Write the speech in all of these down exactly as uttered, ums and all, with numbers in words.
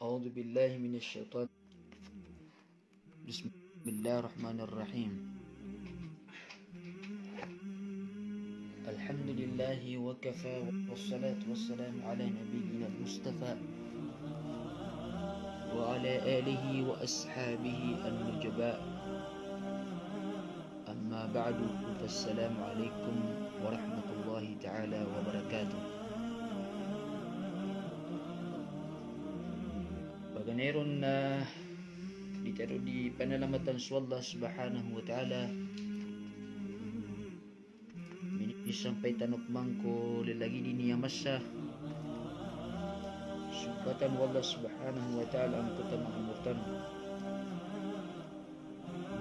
أعوذ بالله من الشيطان. بسم الله الرحمن الرحيم. الحمد لله وكفى، والصلاة والسلام على نبينا المصطفى وعلى آله وأصحابه النجباء. Amma ba'du, fassalamu alaikum warahmatullahi ta'ala wabarakatuh. Paganay ron na di tano di panalamatan so Allah subhanahu wa ta'ala. Minisampay tano pman ko lagid iyan a masa. Sumpatan o Allah subhanahu wa ta'ala angkoto a manga omor tano.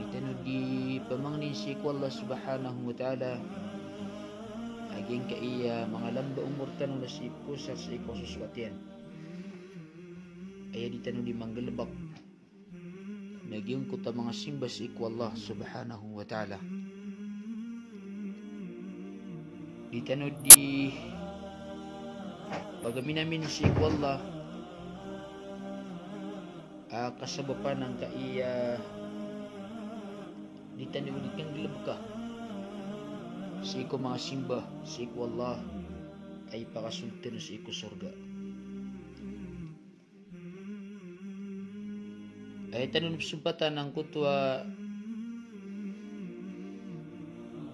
Di tano di pamangnin sii ko Allah subhanahu wa ta'ala a giyangkaya manga lamba omor tano na sii ko sar sii ko sosoat iyan. Aya di tano di manggalebek na giyangkoto a manga simba sii ko Allah subhanahu wa ta'ala. Di tano di pagaminamin sii ko Allah a kasabapan angkaya di tano di kanggalebeka sii ko manga simba sii ko Allah a ipakasold tano sii ko sorga. Aya tano di pesompatan angkoto a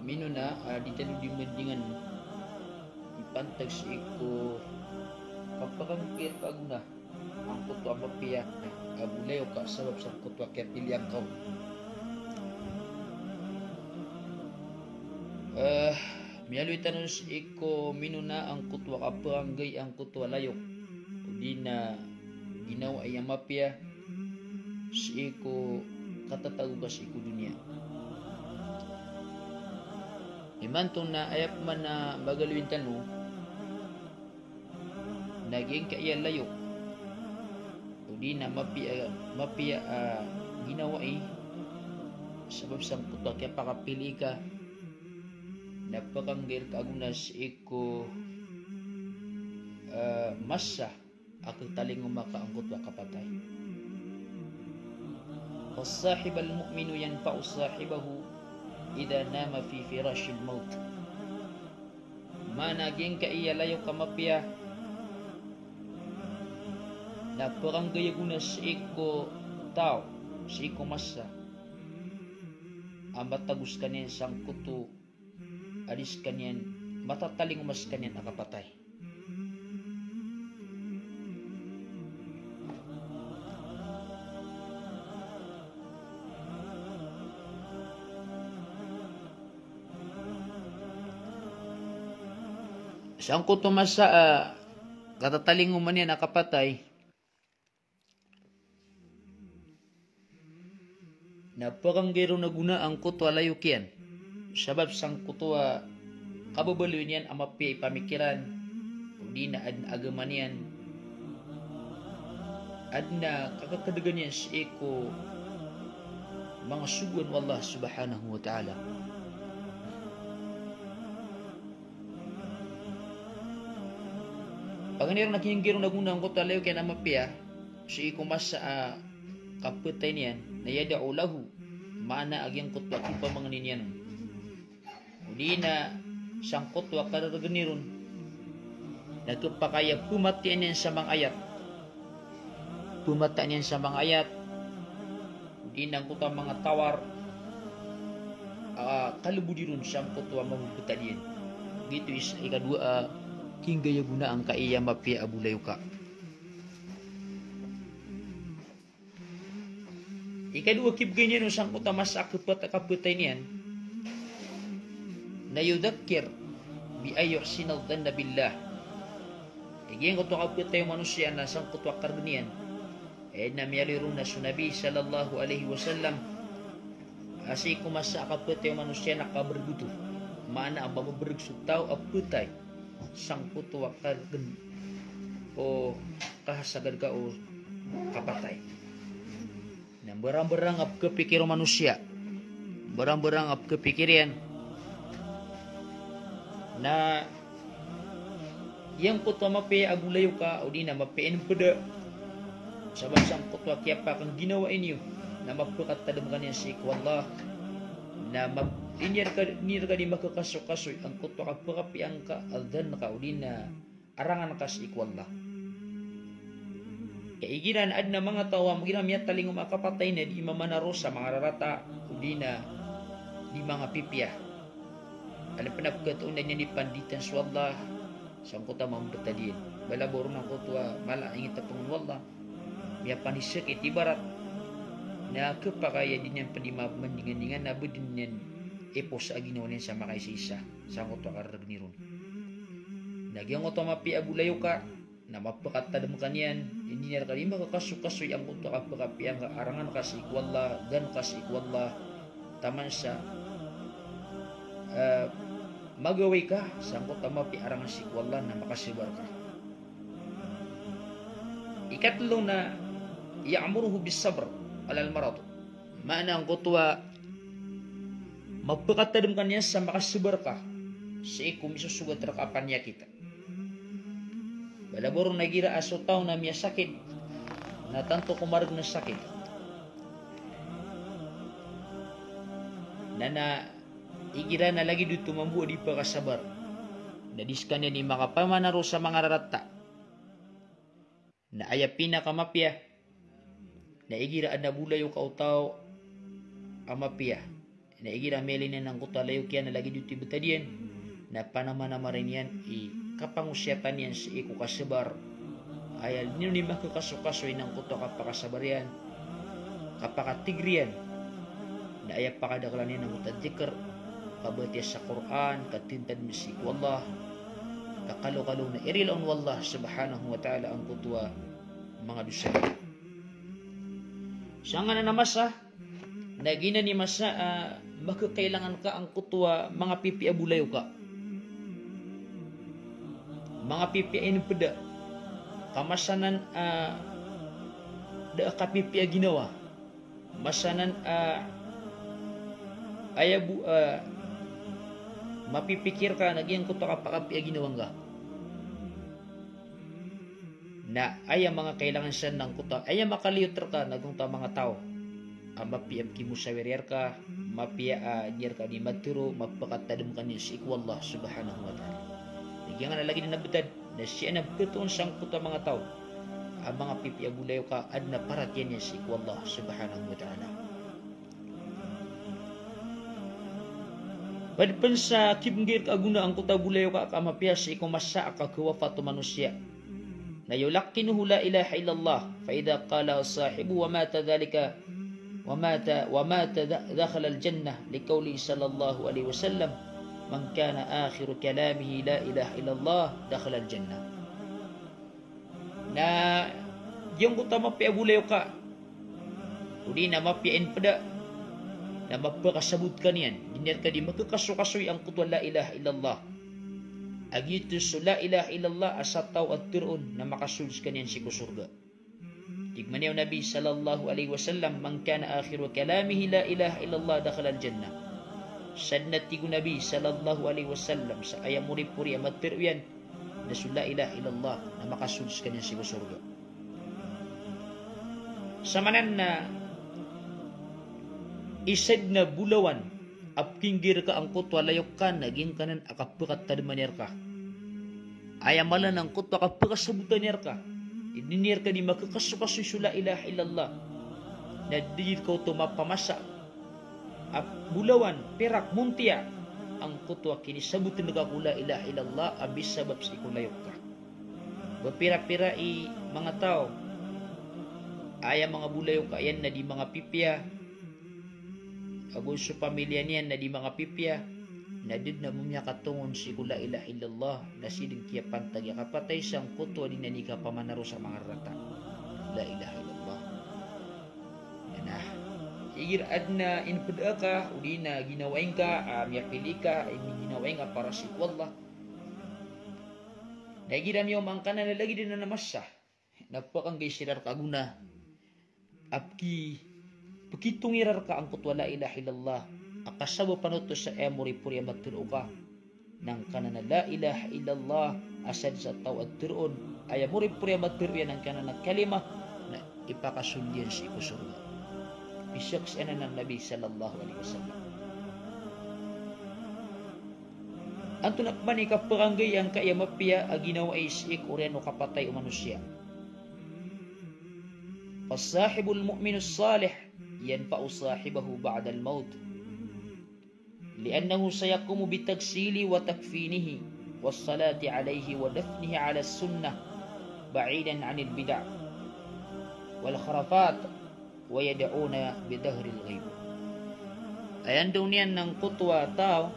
mino na a di tano di mbandingan ipantag sii ko kapakangkir kagona angkoto a mapiya a bolayoka sabap sangkoto a kiyapilian ka on. Eh, miyaaloy tano sii ko mino na angkoto a kapanggay angkoto a layok odi na ginawai a mapiya sii ko katatago ka sii ko doniya. Imanto na aya pman a magaloyin tano na giyangkaya layok odi na mapiya, mapiya a ginawai sabap sangkoto a kiyapakapili ka na pakangkir kagona sii ko, eh, masa a ketalingoma ka angkoto a kapatay. Fasahibul mu'minu yanfa'u sahibahu idha nama fi firashil maut. Maana giyangkaya layok a mapiya na pakanggay a gona sii ko taw, sii ko masa a matago sekaniyan sangkoto a di sekaniyan, matatalingoma sekaniyan a kapatay. Sangkoto a masa a katatalingoma niyan a kapatay, na pakanggay ron a gona angkoto a layok iyan sabap sangkoto a kababaloy niyan a mapiya i pamikiran, odi na aden a agama niyan, aden a kakakadagan iyan sii ko manga sogoan o Allah subhanahu wa ta'ala. Paganay ron na kinggay ron a gona angkoto a layok iyan a mapiya sii ko masa a kapatay niyan, na yad'u lahu, maana a giyangkoto a kipamangnin iyan on. Odi na sangkoto a kararagn iron na kepakay a pematiya niyan sa manga ayat. Pematiya niyan sa manga ayat. Odi na angkoto a manga tawar a kalebod iron sangkoto a mabebetad iyan. Giyoto i isa, ikadowa a kinggay a gona angkaya mapiya a bolayoka. Ikadowa a kibegay niyan on sangkoto a masa a kapet-, kapatay niyan na yudhakkir bi an yuhsina dhanna billah. Giyangkoto a kapatay o manosiya na sangkoto a kararagn iyan. Aya na miyaaloy ron na so Nabi sallallahu alaihi wasallam a sii ko masa a kapatay o manosiya na kabereg oto. Maana a mabereg so taw a patay sangkoto a kararagn o kahasagad ka o kapatay. Na mbarang-mbarang a pekapikir o manosiya. Mbarang-mbarang a pekapikir iyan na giyangkoto a mapiya a bolayoka, odi na mapiya i peda Sabap sangkoto a kiyapakangginawa niyo na mapakatadem ka niyan sii ko Allah, na map-, ini rka, ini rka di makakasokasoy angkoto a kapakapiya ngka a dhan ka odi na arangan ka sii ko Allah. Ka igira na aden a manga taw a igira miyatalingoma a kapatay na di mamanaro sa manga rarata odi na di manga pipiya. Aden pen a pekatoon iyan di panditan so Allah sangkoto a mambetad iyan. Bala ba ron angkoto a mala a ingitapeng o Allah, miyapanisekit ibarat na kepakay a di niyan pen di mamandingandingan a beden iyan ipos a ginawa niyan sa makaisaisa sangkoto a kareregen iron. Na giyangkoto a mapiya a bolayoka na mapakatadem ka niyan, ini rka di makakasokasoy angkoto a kapakapiya ngka, arangan ka sii ko Allah, dhan ka sii ko Allah, taman sa, eh, magaway ka sangkoto a mapiya a arangan sii ko Allah na makasabar ka. Ikatlo na, ya'muruhu bis sabr alal marad. Maana angkoto a mapakatadem ka niyan sa makasabar ka sii ko misosogat rka a paniyakit. Bala ba ron na igira a so taw na miyasakit, na tanto ko mareg na sakit. Na, na igira na lagid oto mambo a di pakasabar, na di sekaniyan di makapamanaro sa manga rarata. Na aya pinakamapiya na igira aden a bolayoka o taw a mapiya, na igira miyailay niyan angkoto a layok iyan a lagid oto i betad iyan, na panamanamaren iyan i kapangosiyatan iyan sii ko kasabar. Aya niyo ni makakasokasoy angkoto a kapakasabar iyan, kapakatigr iyan, na aya pakadaklan iyan angkoto a dikr, kabatiya sa Qur'an, katintad sii ko Allah, kakalokalo na irilaon o Allah subhanahu wa ta'ala angkoto a manga dosa. Sangkanan a masa, na giyanan i masa a makakailangan ka angkoto a manga pipiya a bolayoka. Manga pipiya a inipeda. Ka masa anan a da a kapipiya a ginawa. Masa anan a aya bo a mapipikir ka na giyangkoto a kapakapiya a ginawa ngka. Na aya manga kailangan san angkoto a, aya makaliyot rka na giyangkoto a manga taw a mapiya a pekimosawir iyan rka, mapiya a niyan rka di matero, mapakatadem ka niyan sii ko Allah subhanahu wa ta'ala. Na giyangkanan a lagid a betad na sii anan pekatoon sangkoto a manga taw a manga pipiya a bolayoka, aden a paratiyaya niyan sii ko Allah subhanahu wa ta'ala. Ped pen sa kibengger ka gona angkoto a bolayoka ka mapiya sii ko masa a kagawafat o manosiya. Na yulaqqinuhu la ilaha illallah, fa idha qala sahibuhu wa mata dhalika, wa mata, wa mata da-, dakhala al-jannah, liqawlihi sallallahu alaihi wasallam, "Man kana akhiru kalamihi la ilaha illallah, dakhala al-jannah." Na giyangkoto a mapiya a bolayoka, odi na mapiya a inipeda, na mapakasabot ka niyan, di niyan rka di makakasokasoy angkoto a la ilaha illallah. A giyoto so la ilaha illallah a sa taw a teroon na makasold sekaniyan sii ko sorga. Tig mambo o Nabi sallallahu alaihi wasallam, "Man kana akhiru kalamihi la ilaha illallah, dakhala al-jannah." Sadn a tig o Nabi sallallahu alaihi wasallam, sa aya moripori a matero iyan na so la ilaha illallah, na makasold sekaniyan sii ko sorga. Samanan na isa den a bolawan a pekingger ka angkoto a layok ka na giyangkanan a kapekatademan iyan rka. Aya mala na angkoto a kapekasabotan iyan rka. Di niyan rka di makakasokasoy so la ilaha illallah. Na di rka oto mapamasa a bolawan, pirak, montiya angkoto a kinisaboten ka ko la ilaha illallah a bisabap sii ko layok ka. Ba pirapira i manga taw a aya manga bolayoka iyan na di manga pipiya, ago so pamilya niyan na di manga pipiya, na di den a miyakatongon sii ko la ilaha illallah, na sii den kiyapantag iyan kapatay sangkoto a di niyan di kapamanaro sa manga rarata. La ilaha illallah. Na, igira aden a inipeda ka, odi na ginawai ngka, a miyapili ka, a ginawai ngka para sii ko Allah. Na igira miyaoma angkanan a lagid anan a masa, na pekanggai siran rka a gona a peki-, pekitong iran rka angkoto a la ilaha illallah a kasabapan oto sa aya moripori a matero ka. Na angkanan a la ilaha illallah a sadn sa taw a teroon, aya moripori a matero iyan angkanan a kalima, na ipakasold iyan sii ko sorga. Pizaksian anan o Nabi sallallahu alaihi wasallam. Antonaa pman i kapakanggai angkai a mapiya a ginawai sii ko oriyan o kapatay o manosiya? Fasahibul mu'minus salih yanfa'u sahibahu ba'dal maut. Li'annahu sayaqumu bitaghsilihi wa takfinihi was salati alayhi wa dafnihi alas sunnah ba'idan anil bid'ah wal khurafat wa yad'una bidhahril ghaib. Aya ndao niyan na angkoto a taw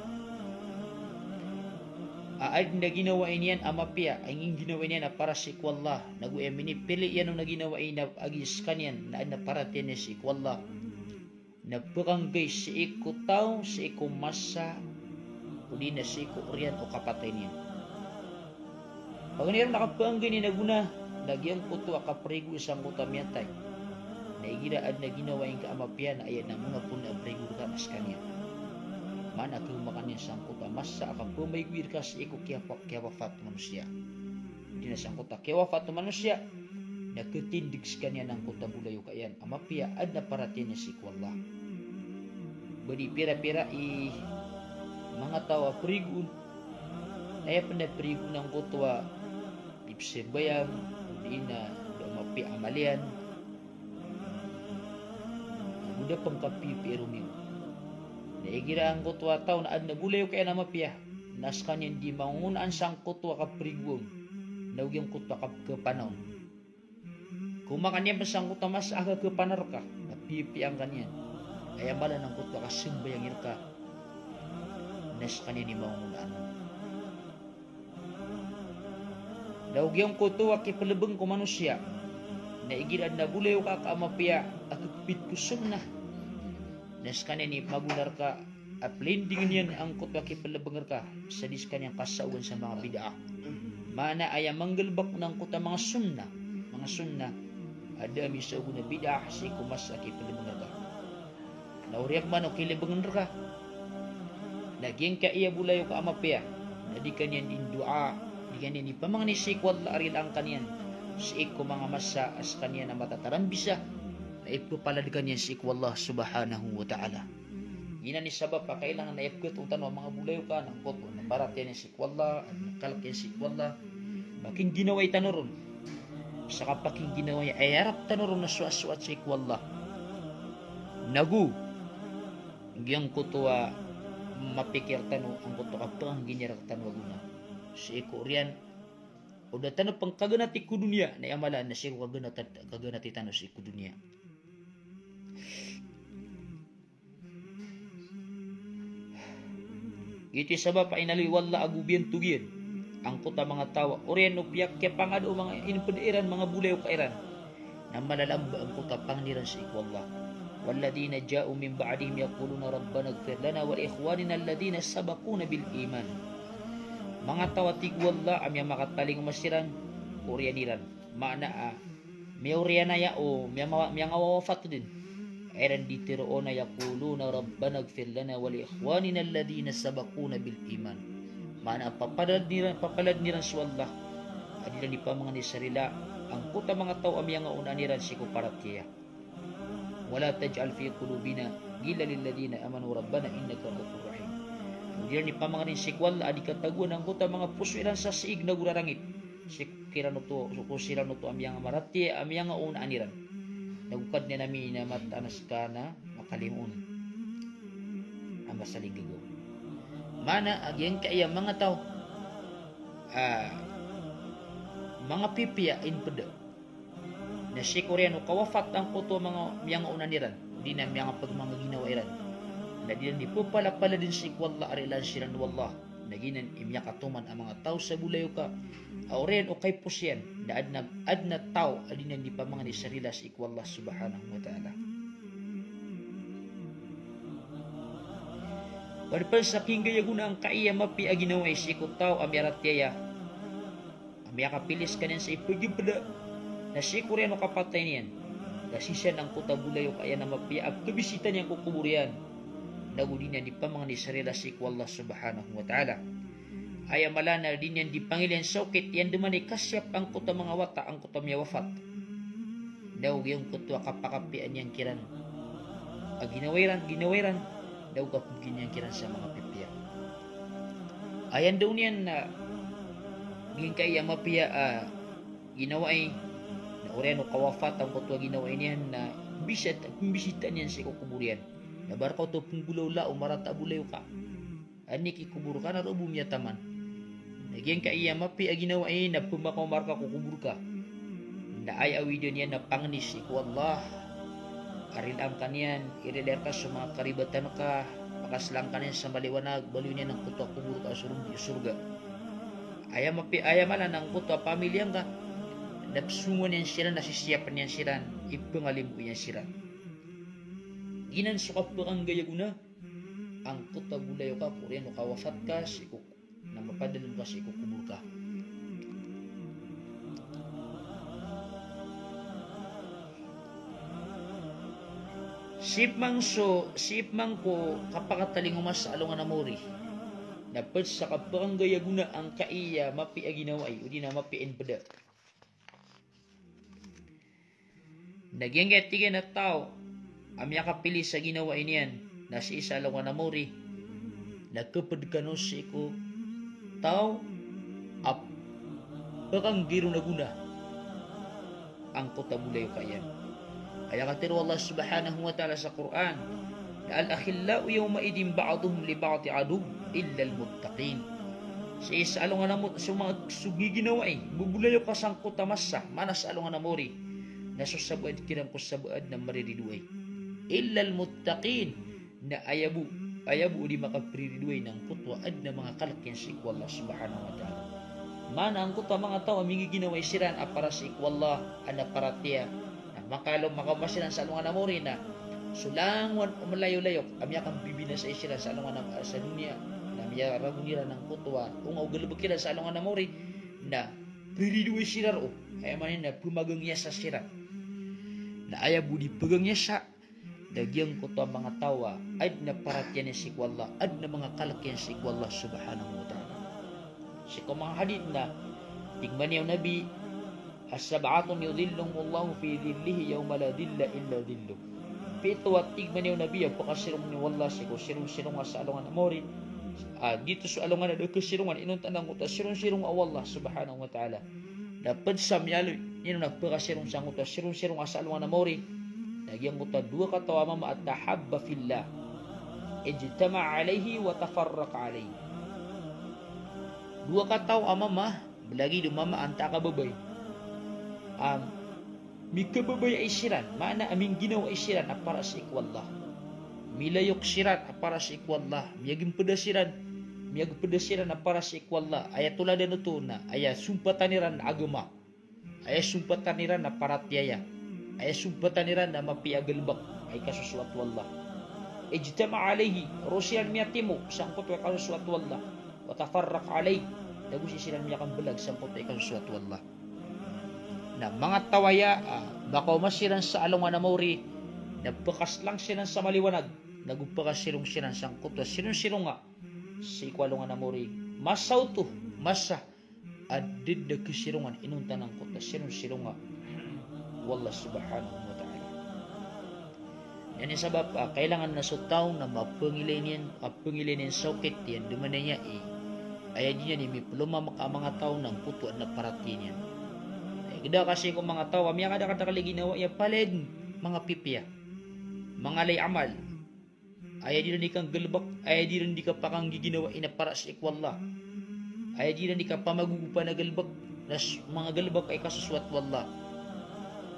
a adn a ginawai niyan a mapiya, a inggiginawai niyan a para sii ko Allah, nago aya minipili iyan on a ginawai na a giya skaniyan na adn a paratiyaya niyan sii ko Allah, na pkanggai sii ko taw, sii ko masa, odi na sii ko oriyan o kapatay niyan. Paganay ron a kapanggi niyan a gona na giyangkoto a kaprigo sangkoto a miyatay. Na igira adn a ginawai ngka a mapiya na aya na mona pn a prigo rka na skaniyan. Maana a khaoma ka niyan sangkoto a masa a kapamaigoy rka sii ko kiyapa-, kiyawafat o manosiya. Odi na sangkoto a kiyawafat o manosiya na khatindg skaniyan angkoto a bolayoka iyan a mapiya a adn a paratiyaya niyan sii ko Allah. Ba di pira-pira i manga taw a prigoon, na aya pn a prigoon angkoto a di pzambayang, odi na da mapiya a amal iyan, ago da pn kapiyapiya i romiyo. Na igira angkoto a taw na adn a bolayoka iyan a mapiya, na skaniyan di mangongonaan sangkoto a kaprigoon, nago giyangkoto a kap-, kapanaon. Khaoma ka niyan pn sangkoto a masa a khakapana rka, na piyapiyaan ka niyan. Aya mala na angkoto a kasambayang rka, na skaniyan i mangongonaan. Nago giyangkoto a kiplbng ko manosiya, na igira adn a bolayoka a mapiya a khakpit ko sunnah, na skaniyan i magona rka a plindingn iyan angkoto a kiplbng rka, sa di skaniyan kasaogan sa manga bid'ah. Maana aya manggalbk na angkoto a manga sunnah, manga sunnah a da a misaogan a bid'ah sii ko masa a kiplbng rka. Na oriyan pman o kilbngn rka na giyangkaya bolayoka a mapiya, na di ka niyan di ndoa, di ka niyan di pamangni sii ko Allah a rilaan ka niyan sii ko manga masa a skaniyan a matatarambisa, na ipphapalad ka niyan sii ko Allah subhanahu wa ta'ala. Giyanan i sabap a kailangan a ipkatoon tano a manga bolayoka na angkoto a paratiyaya niyan sii ko Allah, a kalk iyan sii ko Allah. Pakingginawai tano ron. Sa kapakingginawai a iyarap tano ron na sowasowat sii ko Allah. Nago giyangkoto a mapikir tano angkoto a kapangginya rktano a gona. Sii ko oriyan o da tano pn kaganati ko doniya, na aya mala na sii ko kaganat-, kaganati tano sii ko doniya. Giyoto i sabap a inaloy o Allah ago biyantog iyan angkoto a manga taw a oriyan o piyakiyapangada o manga inpd iran, manga bolayoka iran, na malalamba angkoto a pangni ran sii ko Allah. Walladhina ja'u min ba'dihim yaquluna rabbana ighfir lana wa li ikhwanina alladhina sabaquna bil iman. Manga taw a tig o Allah a miyamakatalingoma siran ko oriyan iran. Maana a, miyaoriyan aya o miyama-, miyangawawafat dn. Aya iran di tharoon na yaquluna rabbana ighfir lana wa li ikhwanina alladhina sabaquna bil iman. Maana a papalad iran, papalad iran so Allah a di iran di pamangni sa rila angkoto a manga taw a miyangaonaan iran sii ko paratiyaya. Wala taj'al fi qulubina ghillan lilladhina amanu rabbana innaka ra'ufur rahim. Di iran di pamangni sii ko Allah a di katagoan angkoto a manga poso iran sa siig nago rarangit sii ko siran oto, sii ko siran oto a miyangamaratiyaya, a miyangaonaan iran. Nago Kadnan ami na mataan a ska na makalimoon a masalinggagaw. Maana a giyangkaya manga taw a manga pipiya a inpd na sii ko oriyan o kawafat angkoto a manga miyangaonaan iran, odi na miyangapagmangaginawa iran, na di iran di pphalapaladn sii ko Allah a rilaan siran o Allah. Na giyanan i miyakatoman a manga taw sa bolayoka a oriyan o kaipos iyan, na adn a, adn a taw a di niyan di pamangni sa rila sii ko Allah subhanahu wa ta'ala. Pd pn sa kinggay a gona angkaya mapiya a ginawai sii ko taw a miyaratiyaya a miyakapili skaniyan sa ipagipda na sii ko oriyan o kapatay niyan, ka sii san angkoto a bolayoka iyan a mapiya a kabisita niyan ko kobor iyan, nago di niyan di pamangni sa rila sii ko Allah subhanahu wa ta'ala. Aya mala na di niyan di pangilaya sa okit i andamanaya i kasiyap angkoto a manga wata angkoto a miyawafat. Daw giyangkoto a kapakapiyaan iyan kiran a ginawa iran, ginawa iran, daw kapmbgin iyan kiran sa manga pipiya. Aya ndaw niyan na giyangkai a mapiya a ginawai, na oriyan o kawafat angkoto a ginawai niyan na bisat, pmbisitaan iyan sii ko kobor iyan. Na ba rka oto pnggolawla o marata a bolayoka. Ani ki kobor ka na roo bo miyataman. Na giyangkai a mapiya a ginawai na pmakaoma rka ko kobor ka. Na aya awida niyan na pangni sii ko Allah a rilaan ka niyan, irila rka so manga karibatan ka, pakasalang ka niyan sa maliwanag, baloy niyan angkoto a kobor ka a sorg-, sorga. Aya mapiya, aya mala na angkoto a pamilya ngka na psongowan iyan siran, na sisiyapan iyan siran, ipngalimo iyan siran. Giyanan so kapakanggay a gona angkoto a bolayoka ko oriyan o kawafat ka sii ko, na mapadalm ka sii ko kobor ka. Sii pman so, sii pman ko kapakatalingoma sa alongan a maori. Na pd sa kapakanggay a gona angkai a mapiya a ginawai, odi na mapiya a inpda. Na giyangkai a tig iyan a taw a miyakapili sa ginawai niyan na sii sa alongan a maori, na khapd kano sii ko taw a pkanggay ron a gona angkoto a bolayoka iyan. Aya katharo o Allah subhanahu wa ta'ala sa Qur'an, "Al-akhillau yawma'idhin ba'duhum li ba'din aduwwun illal muttaqin." Sii sa alongan a maori, so manga, so giginawai, bobolayoka sangkoto a masa, maana sa alongan a maori, na so sabaad kiran ko sabaad na mariridoay. Illal muttaqin, na aya bo, aya bo di makapriridoay na angkoto a adn a manga kalk iyan sii ko Allah subhanahu wa ta'ala. Maana angkoto a manga taw a minggiginawai siran a para sii ko Allah, adn a paratiyaya, na makalo, makaoma siran sa alongan a maori na so langowan o mlayolayok a miyakambibinasai siran sa alongan a, sa doniya, na miyaragon iran angkoto a onga o galbk iran sa alongan a maori, na priridoay siran roo. Aya maana niyan na pmagangyasa siran. Na aya bo di pagangyasa, da giyangkoto a manga taw a adn a paratiyaya niyan sii ko Allah, adn a manga kalk iyan sii ko Allah subhanahu wa ta'ala. Sii ko manga hadith na tig mambo o Nabi, "Sab'atun yudhilluhumullahu fi dhillihi yawma la dhilla illa dhilluh." Pito a tig mambo o Nabi a pakasirongi o Allah sii ko sirong-sironga sa alongan a maori. Ah, giyoto so alongan a da kasirongan inonta na angkoto a sirong-sironga o Allah subhanahu wa ta'ala. Na pd sa miyaaloy inon a pakasirong sangkoto a sirong-sironga sa alongan a maori, na giyangkoto a dowa kataw a mama a tahabba fillah, ijtama'a alayhi wa tafarraqa alayhi. Dowa kataw a mama, lagid o mama antaa ka babay, a mikababayai siran, maana a mingginawai siran a para sii ko Allah. Milayok siran a para sii ko Allah, miyagmpda siran, miyagmpda siran a para sii ko Allah. Aya toladan oto na aya sompatan iran a agama, aya sompatan iran a paratiyaya, aya sompatan iran a mapiya a galbk a ikasosoat o Allah. Ijtama'a alayhi, roo siran miyatimo sangkoto a ikasosoat o Allah. Wa tafarraqa alayhi, nago sii siran miyakamblag sangkoto a ikasosoat o Allah. Na manga taw aya a makaoma siran sa alongan a maori, na pkasalang siran sa maliwanag, nago pkasirong siran sangkoto a sirong-sironga sii ko alongan a maori. Masa oto, masa a da dn a kasirongan inonta na angkoto a sirong-sironga o Allah subhanahu wa ta'ala. Aya sabap a kailangan na so taw na mapangilay niyan, mapangilay niyan sa okit iyan, di manaya i aya di niyan i miplomamak a manga taw na angkoto a adn a paratiyaya niyan. Aya gda kasi ko manga taw a miyakadakadakl i ginawai a palaya dn manga pipiya, manga lay amal. Aya di iran di kanggalbk, aya di iran di kapakanggiginawai na para sii ko Allah. Aya di iran di kapamagogopan a galbk, na s-, manga galbk a ikasosoat o Allah.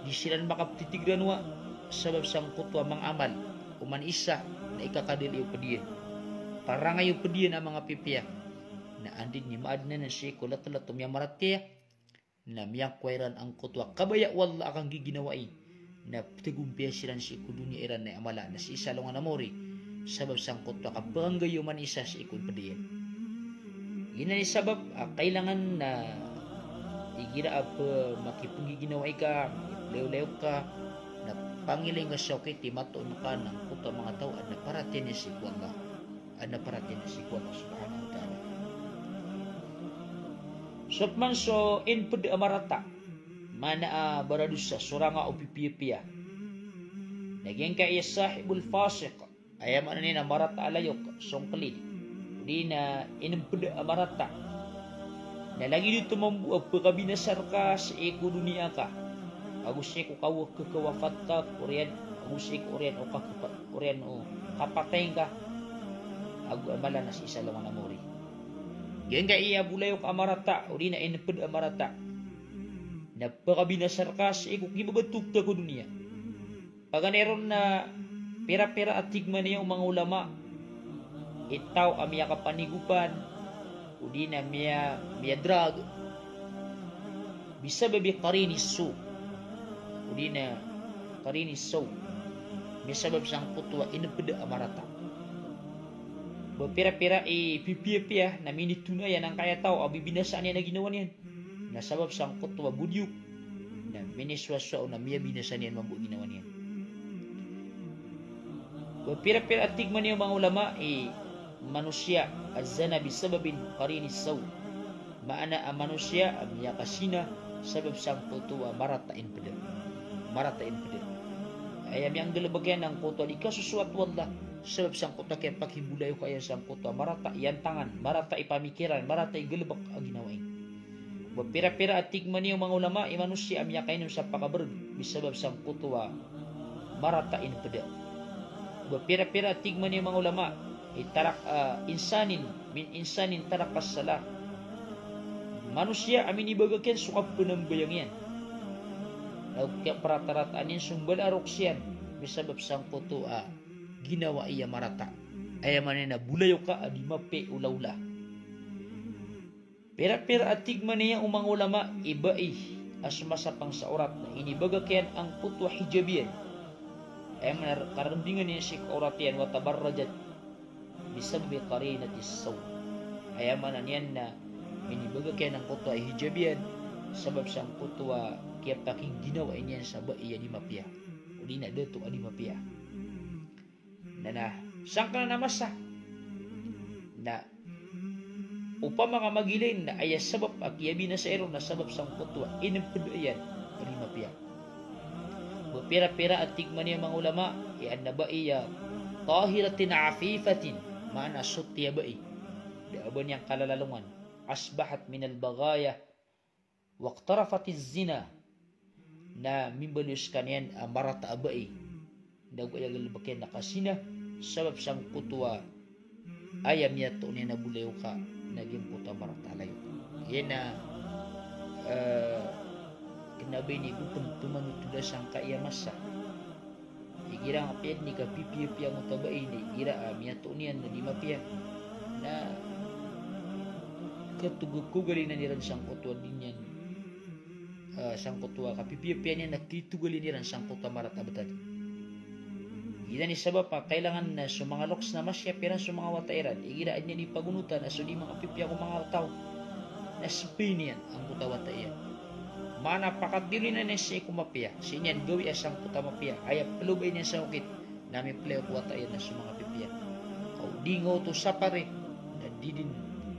Di siran makaptitig ranowa sabap sangkoto a manga amal, oman isa na ikakadali o pd iyan, parangay o pd iyan a manga pipiya. Na anda dn i maadn anan sii ko latlat o miyamaratiyaya, na miyakowa iran angkoto a kabaya o Allah a kanggiginawai, na pthagompiya siran sii ko doniya iran na aya mala na sii sa alongan a maori, sabap sangkoto a kapanggayo man isa sii ko pd iyan. Giyanan i sabap a kailangan na igira a pmakipnggiginawai ka, makiplayolayok ka, na pangilay nga sa okit i matoon ka na angkoto a manga taw a adn a paratiyaya niyan sii ko Allah. Adn a paratiyaya niyan sii ko Allah subhanahu wa ta'ala. So pman so inpd a marata. Maana a baradosa, sorang a o pipiyapiya. Na giyangkaya sahibul fasiq, aya maana niyan na marata a layok, songklid, odi na inmpd a marata. Na lagid oto mambo a pkabinasa rka sii ko doniya ka, ago sii ko kawa-, kakawafat ka, oriyan, ago sii ko oriyan o kakapa-, oriyan o kapatay ngka, ago a mala na sii sa alongan a mori. Giyangkaya bo layok a marata, odi na inmpd a marata, na pkabinasa rka sii ko kibabatog ka ko doniya. Paganay ron na pira-pira a tig man iyan o manga ulama i taw a miyakapanigopan, odi na miya-, miyadrug, bisababi qarini su, odi na qarini su, miyasabab sangkoto a inmpd a marata. Ba pira-pira i pipiyapiya na minitonayan angkaya taw a bibinasaan iyan a ginawa niyan na sabab sangkoto a bodiyok, na miniswasowa on a miyabinasa niyan mambo a ginawa niyan. Ba pira-pira a tig man iyan o manga ulama i manosiya a zana bisababin qarini su, maana a manosiya a miyakasina sabab sangkoto a marata a inpd. Marata a inpd. Aya miyanggalbk iyan angkoto a di kasosoat o Allah sabab sangkoto a kiyapakimbolay o kaya sangkoto a marata i antangan, marata i pamikiran, marata i galbk a ginawa iyan. Ba pira-pira a tig man iyan o manga ulama i manosiya a miyakainom sa pakabrg bisabab sangkoto a marata a inpd. Ba pira-pira a tig man iyan o manga ulama i tarak, ah, insanin, min insanin tarakas salah. Manosiya a minibagak iyan so kapnambayang iyan, na o kiyaparata-rataan iyan so mbala a roks iyan bisabab sangkoto a ginawa iyan a marata. Aya maana niyan na bolayoka a di mapiya i olaola. Pira-pira a tig man iyan o manga ulama i bai a somasapang sa awrat na inibagak iyan angkoto a hijab iyan. Aya maana na karmbingan iyan sii ko awrat iyan, wa tabarrajat bisababi qarinatis su. Aya maana niyan na inibagak iyan angkoto a hijab iyan sabab sangkoto a kiyapakingginawai niyan sa bai a di mapiya, odi na dato a di mapiya. Na, na sangkanan a masa na opama ka magilain na aya sabap a kiyabinasai ron na sabap sangkoto a inmpd iyan a di mapiya. Ba pira-pira a tig man iyan o manga ulama i adn a bai a tahiratin afifatin, maana soti a bai, da a ba niyan kalalalongan, asbahat minal baghaya waqtarafatiz zina, na mimbaloy skaniyan a marata a bai, na go aya galbk iyan na kazina sabap sangkoto a aya miyatoon iyan a bolayoka na giyangkoto a marata a layok. Giya na, eh, kna ba ini ko pn pmanotoda sangkai a masa. Igira a mapiya dn i kapipiyapiya angkoto a bai na igira a miyatoon iyan na di mapiya, na katogokogalin iran sangkoto a di niyan, ah, sangkoto a kapipiyapiya niyan na kitogalin iran sangkoto a marata a btad. Giya i sabap a kailangan na so manga loks na masiyap iran so manga wata iran. Igira adn iyan di pagonotan a so di makapipiya ko manga taw na sbin iyan angkoto a wata iyan. Maana pakatdilin iyan sii ko mapiya, sii niyan gawii a sangkoto a mapiya, aya plobay niyan sa okit na miplay ko wata iyan na so manga pipiya. Ka o di nga oto sapari na di dn,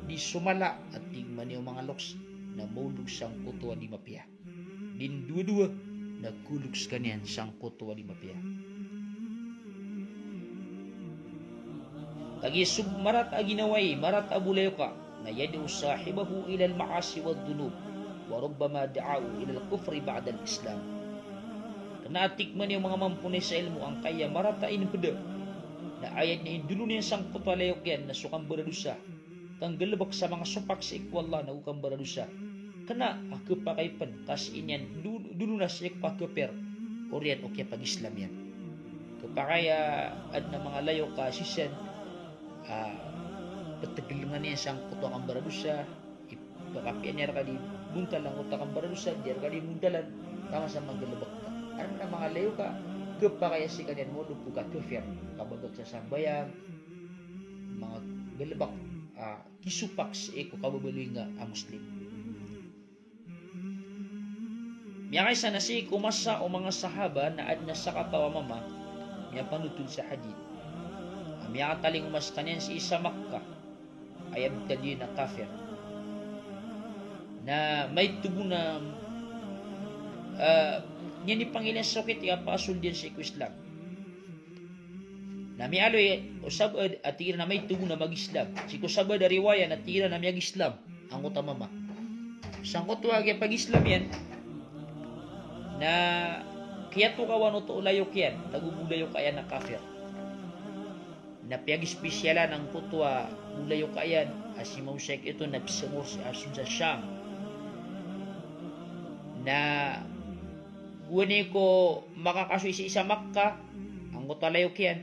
di somala a tig man iyan o manga loks na maolog sangkoto a di mapiya. Di dn dowa-dowa na kolog skaniyan sangkoto a di mapiya. Kagiya so marata a ginawai, marata a bolayoka, na yad'u sahibahu ilal ma'asi wad dhunub, wa rubbama da'ahu ilal kufri ba'dal Islam. Kna a tig man iyan o manga mamponay sa ilmo angkaya marata a inpda na aya dn a indolon iyan sangkoto a layok iyan na so kambaradosa, kanggalbk sa manga sopak sii ko Allah na go kambaradosa. Kna a khapakay pn ka sii niyan do-, dolona sii ko kakapir, oriyan o kiyapag-Islam iyan. Khapakay a adn a manga layok a sii san, ah, ptglngan iyan sangkoto a kambaradosa, ipkapiyaan iyan rka di bontal angkoto a kambaradosa, di rka di bontalan, taman sa manggalbk ka. Adn a manga layok a khapakay a skaniyan mawlog ko kakapir, kabagak sa sambayang, manga galbk a kisopak sii ko kababaloy nga a Muslim. Miyakaisa na sii ko masa o manga sahaba na adn a sakataw a mama miyapanotol sa hadith a miyakatalingoma skaniyan sii sa Makkah, aya btad iyan na kafir. Na maito bo na Ah, niyan i pangilay sa okit i kapakasold iyan sii ko Islam. Na miyaaloy o sabaad a tig iran a maito bo na mag-Islam. Sii ko sabaad a riwaya na tig iran a miyag-Islam angkoto a mama. Sangkoto a kiyapag-Islam iyan, na kiyatokawan oto o layok iyan, tago bo layoka iyan a kafir. Na piyag-ispesyalan angkoto a bo layoka iyan a si Mawsik ito na psengor si ason sa Sham. Na gowani ko makakasoy sii sa Makkah angkoto a layok iyan.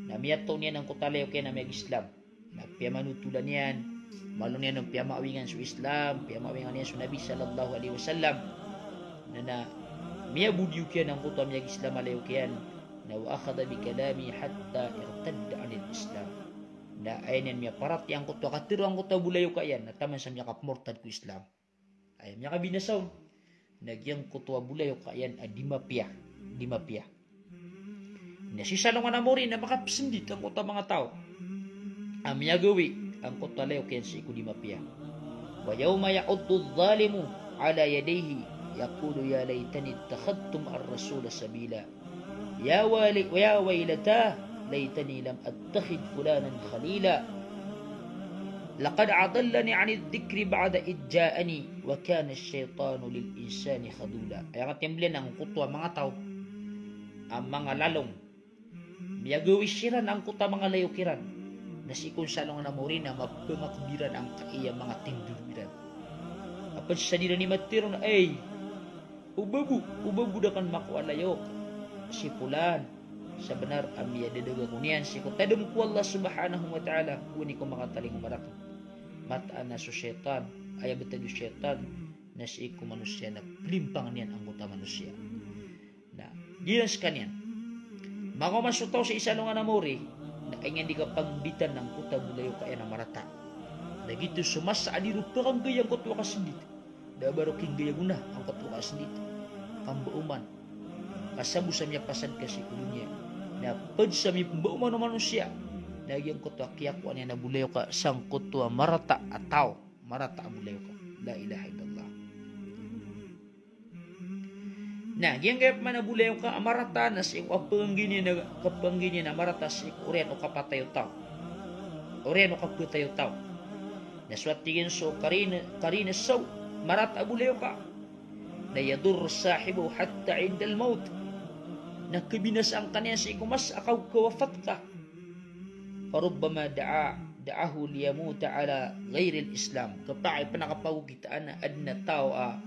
Na miyatoon iyan angkoto a layok iyan a miyag-Islam. Na piyamanotolan iyan, malo niyan on piyamaawingan so Islam, piyamaawingan iyan so Nabi sallallahu alaihi wasallam. Na, na miyabodiyok iyan angkoto a miyag-Islam a layok iyan. Na wa akhadha bi kalami hatta irtadda anil Islam. Na aya niyan miyaparatiyaya angkoto a katharo angkoto a bo layoka iyan, na taman sa miyakapmortad ko Islam. Aya miyakabinasa on na giyangkoto a bo layoka iyan a di mapiya, di mapiya. Na sii sa alongan a mori na makapsendit angkoto a manga taw a miyagawi angkoto a layok iyan sii ko di mapiya. Wa yawma ya'addu adh-dhalimu ala yadayhi yaqulu ya laytani ittakhadhtu ma'ar rasuli sabila. Ya wali-, ya waylata laytani lam attakhidh fulanan khalila. Laqad adallani anidh dhikri ba'da idh ja'ani wa kana ash-shaytanu lil insani khadhula. Aya katimbli angkoto a manga taw a manga lalong miyagawi siran angkoto a manga layok iran. Na sii ko sa alongan a mori na mapmakbiran angkai a manga tindoro iran. Apiya sa di iran i matero na, ay, o ba bo, o ba bo da kn makowa layok si polan. Sabenar a miyadadaga ko niyan sii ko tadem ko Allah subhanahu wa ta'ala, gowani ko makatalingoma rakn. Mataan a so shaytan, aya btad o shaytan na sii ko manosiya na plimpang iyan angkoto a manosiya. Na giya skaniyan, makaoma so taw sii sa alongan a mori, na aya niyan di kapangbitan angkoto a bo layoka iyan a marata. Na giyoto so masa a di ron pkanggay angkoto a kasendit. Da a ba ron kinggay a gona angkoto a kasendit. Kambaoman ka sabo sa miyapasad ka sii ko doniya. Na pd sa miyapmbaoman o manosiya, na giyangkoto a kiyakowa niyan a bo layoka sangkoto a marata a taw, marata a bo layoka. La ilaha illallah. Na giyangkaya pman a bo layoka a marata na sii ko kapanggi niyan a, kapanggi niyan a marata sii ko oriyan o kapatay o taw. Oriyan o kapatay o taw. Na so a tig iyan so qarin, qarin as-saw, marata a bo layoka. Na yadurru sahibahu hatta indal mawt. Na khabinasaan ka niyan sii ko masa a kaw-, kawafat ka. Farubbama da'a, da'ahu liyamuta ala ghairil Islam. Kapakay pn a kapagokitaan a adn a taw a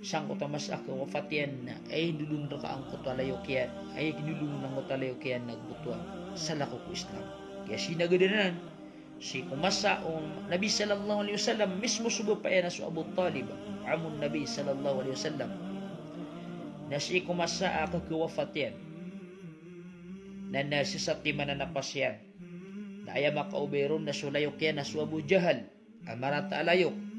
sangkoto a masa a kawafat iyan na aya indolon rka angkoto a layok iyan, aya indolon angkoto a layok iyan na gioto a salakaw ko Islam. Kaya sinagadan anan sii ko masa o Nabi sallallahu alaihi wasallam, mismo so bapa iyan a so Abu Talib, amun Nabi sallallahu alaihi wasallam. Na sii ko masa a kakawafat iyan, na, na sisatiman a napas iyan. Na aya makaobay ron na so layok iyan a so Abu Jahal a marata a layok.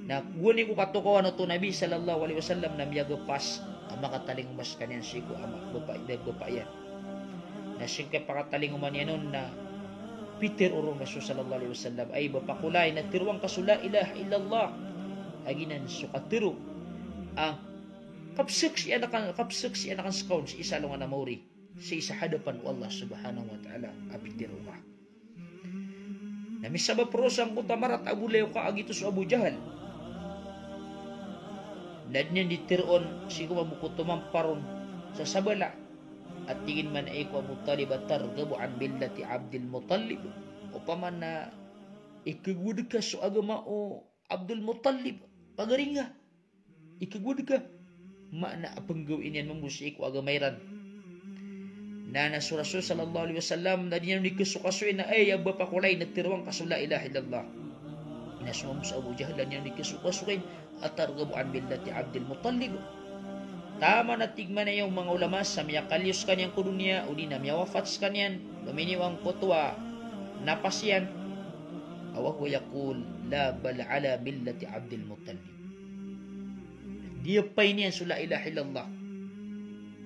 Na gowani ko katokawan oto o Nabi sallallahu alaihi wasallam na miyagapas a makatalingoma skaniyan sii ko ama, bapa, bapa iyan. Na sii ko kiyapakatalingoma niyan on na pitharo ron o Rasul sallallahu alaihi wasallam, ay bapa ko lay, na tharoa ngka so la ilaha illallah. A giyanan so katharo a kapzaksian akn, kapzaksian akn ska on sii sa alongan a maori, sii sa hadapan o Allah subhanahu wa ta'ala a pitharo ka. Na misabap roo sangkoto a marata a bo layoka a giyoto so Abu Jahal. Na di niyan di tharoon sii ko mambo ko tomampar on sa sabala. A tig iyan man a iko Abu Talib a targhabu an millati Abdil Muttalib. Opama na ikagowad ka so agama o Abdul Muttalib, pagari nga. Ikagowad ka. Maana a pnggawii niyan mambo sii ko agama iran. Na, na so Rasul sallallahu alaihi wasallam, na di niyan di kasokasoin a, ay, ya bapa ko lay, na tharoa ngka so la ilaha illallah. Na so mambo so Abu Jahal, na di niyan di kasokasoin a targhabu an millati Abdil Muttalib. Taman a tig man iyan o manga ulama sa miyakaliyos skaniyan ko doniya, odi na miyawafat skaniyan, lominiyo angkoto a napas iyan. A wa huwa yaqul, la bal ala millati Abdil Muttalib. Di a pay niyan so la ilaha illallah.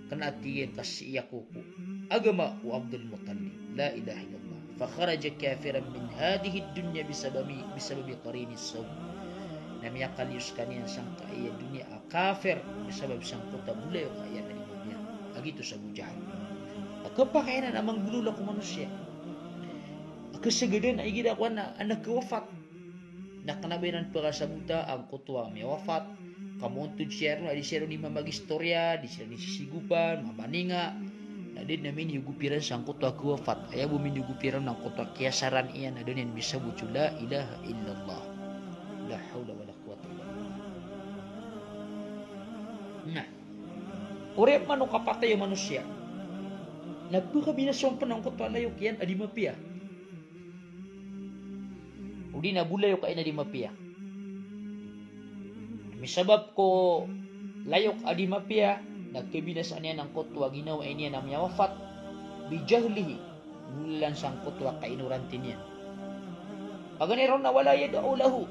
Kna a tig iyan ka sii ako ko agama o Abdul Muttalib. La ilaha illallah. Fa kharaja kafiran min hadhihi dunya bisababi, bisababi qarini saw. na miyakaliyo skaniyan sangkaya doniya a kafir, sabap sangkoto a bolayoka iyan a di mapiya. A giyoto si Abu Jahal. Kapakay anan a manggolawla ko manosiya. Kasagadan a igira ko anan a kawafat. Na kena ba iran pakasabota angkoto a miyawafat. Ka moontod siran a di siran di mamagistoriya, di siran di sisigopan, mamaninga. Na da den a miniyogop iran sangkoto a kawafat. Aya bo miniyogop iran angkoto a kiyasaran iyan, na da niyan misabot so la ilaha illallah. La hawla wala quwwata illa billah. Na, oriyan man o kapatay o manosiya, na pekabinasa on pen angkoto a layok iyan a di mapiya. Odi na bolayoka iyan a di mapiya. Misabap ko layok a di mapiya, na kebinasaan iyan angkoto a ginawai niyan a miyawafat, bijahlihi, molalan sangkoto a kainoranti niyan. Paganay ron na wala yad'u lahu.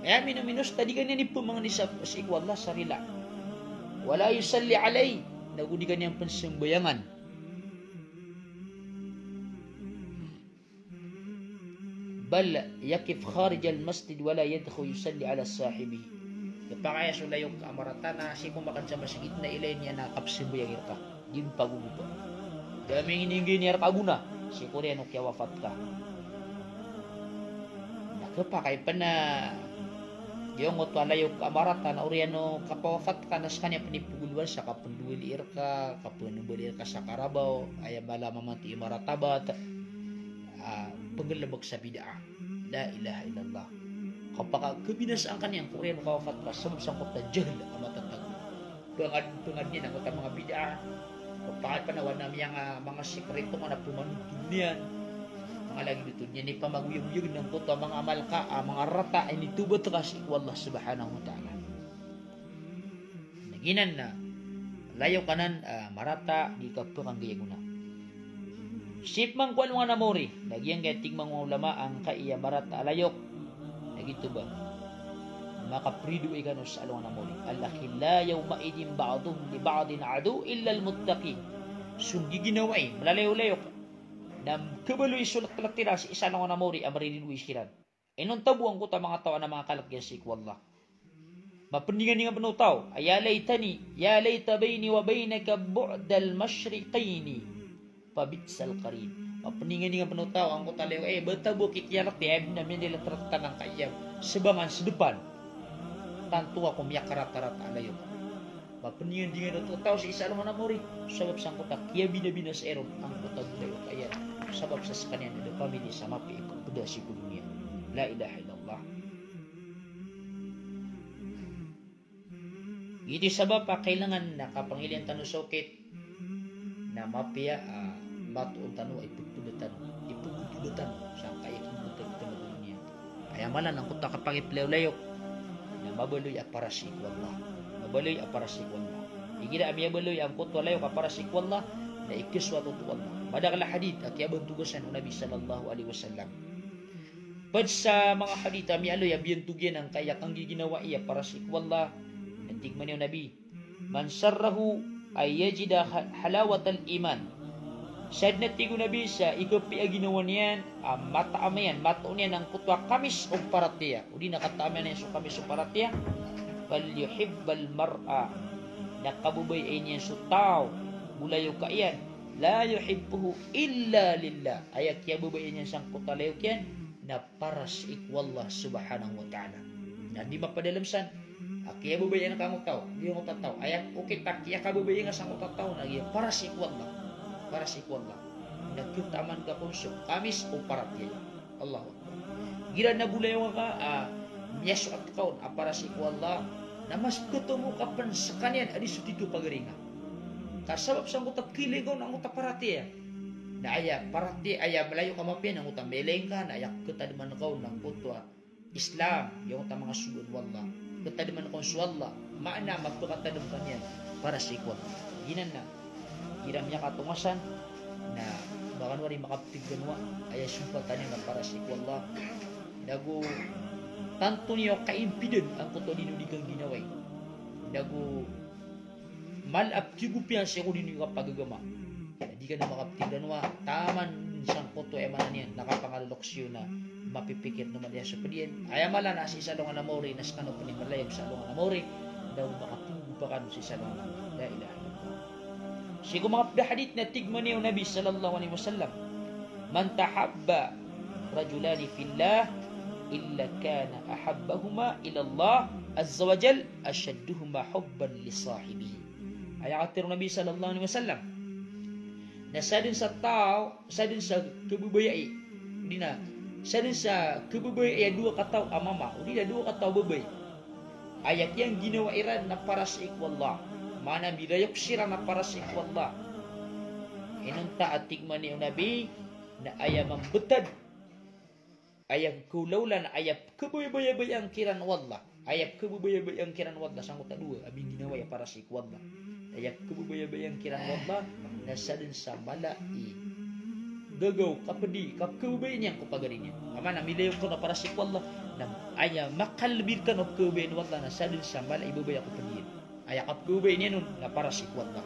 Aya minominos ta di ka niyan ipemangni sa, sii ko Allah sa rila. Wala yusalli alayhi, nago di ka niyan pen sembayangan. Bal yaqif kharijal masjid wala yadkhul yusalli ala sahibihi. Kapakay a so layok a marata na sii ko makan sa masgit na ilay niyan a kapsembayang irka. Di pen pagogopa. Da mingininggi niyan rka a gona sii ko oriyan o kiyawafat ka. Na kapakay pen a giyangkoto a layok a marata na oriyan o kapawafat ka na sekaniyan pen ipegolowan sa kapendowali irka, kapenembali irka sa karabaw, aya mala mamanti i maratabat. Ah, penggelebek sa bid'ah. La ilaha illallah. Kapakay a kebinasaan ka niyan ko oriyan o kawafat ka sabap sangkoto a jahl a matatago. Pengad, pengad niyan angkoto a manga bid'ah. Kapakay pen a wana miyanga, ah, manga sikreto ka na pemanontod niyan. Manga lagid oto niyan ipamagoyagoyag angkoto a manga amal ka, ah, manga rata, initobat ka sii ko Allah subhanahu wa ta'ala. Na giyanan na layok anan, ah, marata, di ka pekanggay a gona. Sii man ko alongan a maori, na giyangkaya tig man o ulama angkaya marata a layok, na giyoto ba, makapridoay kano sa alongan a maori. Al-akhillau yawma'idhin ba'duhum li ba'din aduwwun illa al-muttaqin. So giginawai, malalayolayok, na khabaloy so letlet iran sii sa alongan a maori a mariridoay siran. Inonta bo angkoto a manga taw a na manga kalek iyan sii ko Allah. Mapendingan-dingan pen o taw a ya laytani, ya layta bayni wa baynaka bu'dal mashriqayni, fa bi'sal qarin. Mapendingan-dingan pen o taw angkoto a layok, eh, bata bo kikiyalek iyan, na miyandilek rata angkaya sebangan sedepan. Tanto ako miyakaratarata a layok. Mapendingan-dingan oto taw sii sa alongan a maori. Sabap sangkoto a kiyabinabinasa iron angkoto a bolayoka iyan. Sabap sa sekaniyan a da pamili sa mapiya i peda sii ko doniya. La ilaha illallah. Giyoto i sabap a kailangan na kapangilaya tano sa okit na mapiya, ah, matoon tano a ipegtoda tano, ipegtoda tano sangkaya kiyabinabinasa iyan. Aya maana angkoto a kapakay a pelayolayok na mabaloy a para sii ko Allah. Mabaloy a para sii ko Allah. Igira a miyabaloy angkoto a layok a para sii ko Allah, na ikesoat oto o Allah. Madakel a hadith a kiyabantogan o Nabi sallallahu alaihi wasallam. Ped sa manga hadith a miyaaloy a biyantog iyan angkaya kanggiginawai a para sii ko Allah, na tig man o Nabi, "Man sarrahu an yajida ha-, halawatal iman." Sadn a tig o Nabi sa ikapiya a ginawa niyan a mataam iyan, matoon iyan angkoto a kamis o paratiyaya, odi na kataam iyan so kamis o paratiyaya, "Falyuhibbal mar'a." Na kababayai niyan so taw, bolayoka iyan, "La yuhibbuhu illa lillah." Aya kiyababayai niyan sangkoto a layok iyan, na para sii ko Allah subhanahu wa ta'ala. Na di mapadalem san a kiyababayaan ka angkoto a taw, di angkoto a taw. Aya okit a kiyakababayaan ka sangkoto a taw na giya para sii ko Allah. Para sii ko Allah. Na kataman ka kon so kamis o paratiyaya. Allahu Akbar. Igira na bolayoka, ah, miyasoat ka on a para sii ko Allah, na mas ketomo ka pen sekaniyan a di so tito pagaringa. Ka sabap sangkoto a kiyailay ka on angkoto a paratiyaya. Na aya paratiyaya, aya malayok a mapiya na angkoto a mailay ka, na aya ketademan ka on angkoto a Islam, giyangkoto a manga sogoan o Allah. Ketademan ka on so Allah, maana a mapekatadem ka niyan para sii ko Allah. Giyanan na, igira miyakatongasan, na ba kano ari makaptig kano a aya sompatan iyan a para sii ko Allah. Nago tanto niyo kaimpidan angkoto a di niyo di kangginawai. Nago mala a ptigopiyan sii ko di niyo kapagagama. Na di kano makaptig rano a taman sangkoto, aya maana niyan na kapangaloloks iyo na mapipikir oto man iyan so ped iyan. Aya mala na sii sa alongan a maori na sekano pen i malayog sa alongan a maori, na o makapgogopa kano sii sa alongan a maori. La ilaha illallah. Sii ko manga ped a hadith na tig mambo o Nabi sallallahu alaihi wasallam, "Man tahabba rajulani fillah illa kana ahabbahuma ila Allah azza wa jal ashadduhuma hubban li sahibihi." Aya katharo o Nabi sallallahu alaihi wasallam na sadn sa taw, sadn sa khababayai, odi na sadn sa khababayai a dowa kataw a mama, odi na dowa kataw a babay, aya kiyangginawai ran na para sii ko Allah, maana milayok siran na para sii ko Allah. Inonta a tig mambo o Nabi na aya mambetad, aya khaolawla na aya pkhababayabaya kiran o Allah. Aya pkhababayabaya kiran o Allah sangkoto a dowa a mingginawai a para sii ko Allah. Aya pkhababayabaya kiran o Allah na sadn sa mala i gagaw, kapedi, kapkhababayai niyan ko pagari niyan. Aya maana milayok kano a para sii ko Allah, na aya makalbi rekano a pkhababayai o Allah na sadn sa mala i babaya ko ped iyan. Aya kapkhababayai niyan on na para sii ko Allah.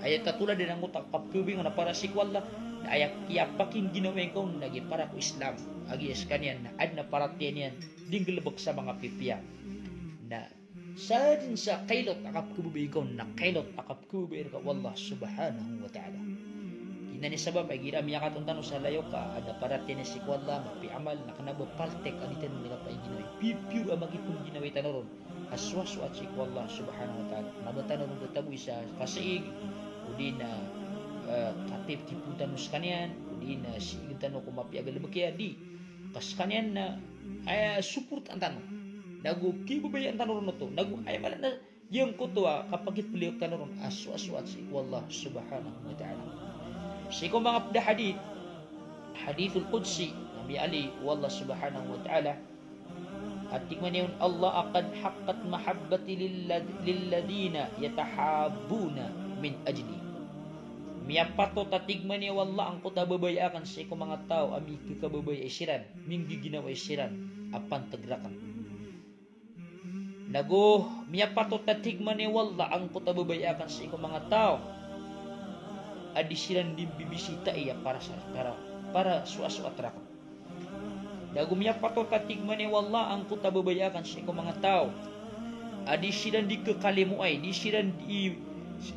Aya tatoladan angkoto a kapkhababayai ngka na para sii ko Allah, na aya kiyapakingginawai ngka on na giya para ko Islam. Agiya sekaniyan na aden a paratiyaya niyan di nggalebek sa manga pipiya. Na sadn sa kailot a kapkhababayai ngka on na kailot a kapkhababayai reka o Allah subhanahu wa ta'ala. Giyanan i sabap a igira miyakaton tano sa layok a aden a paratiyaya niyan sii ko Allah, mapiya amal, na kena ba paltek a di tano di kapaginawai. Pipiyor a makipengginawai tano ron a soasoat sii ko Allah subhanahu wa ta'ala. Kena ba tano ron tatagoy sa kasaig, odi na, eh, katiptipon tano sekaniyan, odi na siig tano ko mapiya a galebek iyan, di. Ka sekaniyan na, eh, suportaan tano. Nago kibabayaan tano ron oto. Nago aya mala na giyangkoto a kapakipeliyok tano ron a soasoat sii ko Allah subhanahu wa ta'ala. Sii ko manga ped a hadith, hadithul qudsi, na miyaaloy o Allah subhanahu wa ta'ala, a tig mambo on, "Allah, qad haqqat mahabbati lillad-, lilladhina yatahabbuna min ajli." Miyapatot a tig mambo o Allah angkoto a babaya aken sii ko manga taw a mikhababayai siran, minggiginawai siran a pantag raken. Nago miyapatot a tig mambo o Allah angkoto a babaya aken sii ko manga taw a di siran di mbibisitai a para sa, para, para soasoat raken. Nago miyapatot a tig mambo o Allah angkoto a babaya aken sii ko manga taw a di siran di khakalimoay, di siran di,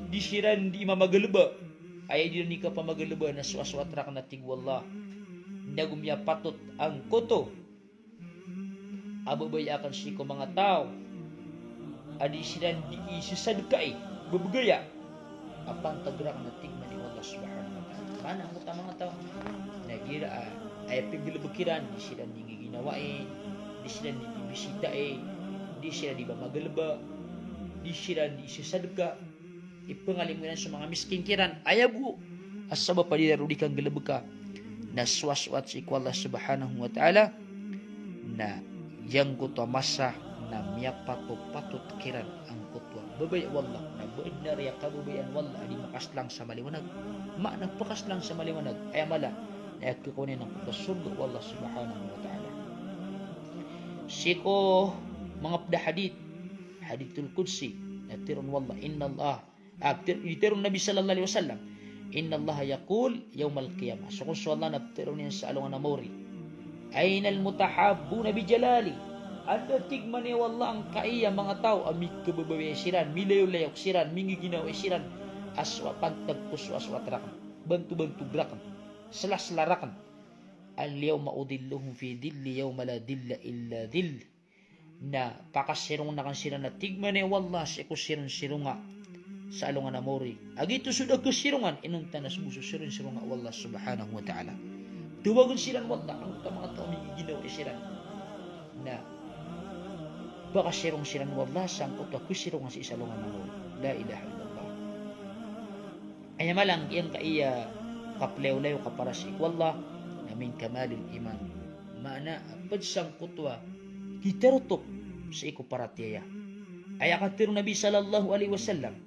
di siran di mamagaleba. Aya di ran di kapamagaleba na soasoat raken a tig o Allah. Nago miyapatot angkoto a babaya aken sii ko manga taw a di siran di isesadkai, bebegaya a pantag raken a tig mambo o Allah subhanahu wa ta'ala. Maana angkoto a manga taw na igira a, aya penggalebek iran, di siran di ngiginawai, di siran di bibisitai, di siran di mamagaleba, di siran di isesadka, ipengalimo iran so manga miskin kiran, aya bo a sabap a di ran di kanggalebeka na soasoat sii ko Allah subhanahu wa ta'ala. Na giyangkoto a masa na miyapatopatot kiran angkoto a babaya o Allah, na ba aden a riya kababayaan o Allah a di makaslang sa maliwanag. Maana pakaslang sa maliwanag, aya mala na aya khakowa niyan angkoto a sorga o Allah subhanahu wa ta'ala. Sii ko manga ped a hadith, hadithul qudsi, na tero o Allah, inna Allah, ah, ter-, tero o Nabi sallallahu alaihi wasallam, "Inna Allaha yaqul yawmal qiyamah." So kon so Allah na petero niyan sa alongan a maori, "Ainal mutahabbuna bi jalali?" Anda, tig mambo o Allah, angkaya manga taw a mikhababayai siran, milayolayok siran, mingiginawai siran a soa-, pantag ko soasoat raken, bantobantog raken, selasela raken. "Al yawma udhilluhum fi dhilli yawma la dhilla illa dhilli." Na pakasirongen aken siran a tig mambo o Allah sii ko sironsironga sa alongan a maori a giyoto so da khasirongan inonta na so bo so sironsironga o Allah subhanahu wa ta'ala. Tawagen siran o Allah angkoto a manga taw a migiginawai siran. Na pakasirong siran o Allah sangkoto a khasirongan sii sa alongan a maori. La ilaha illallah. Aya mala giyangkaya kapelayolayok a para sii ko Allah na min kamalil iman. Maana a ped sangkoto a kitarotop sii ko paratiyaya. Aya katharo o Nabi sallallahu alaihi wasallam,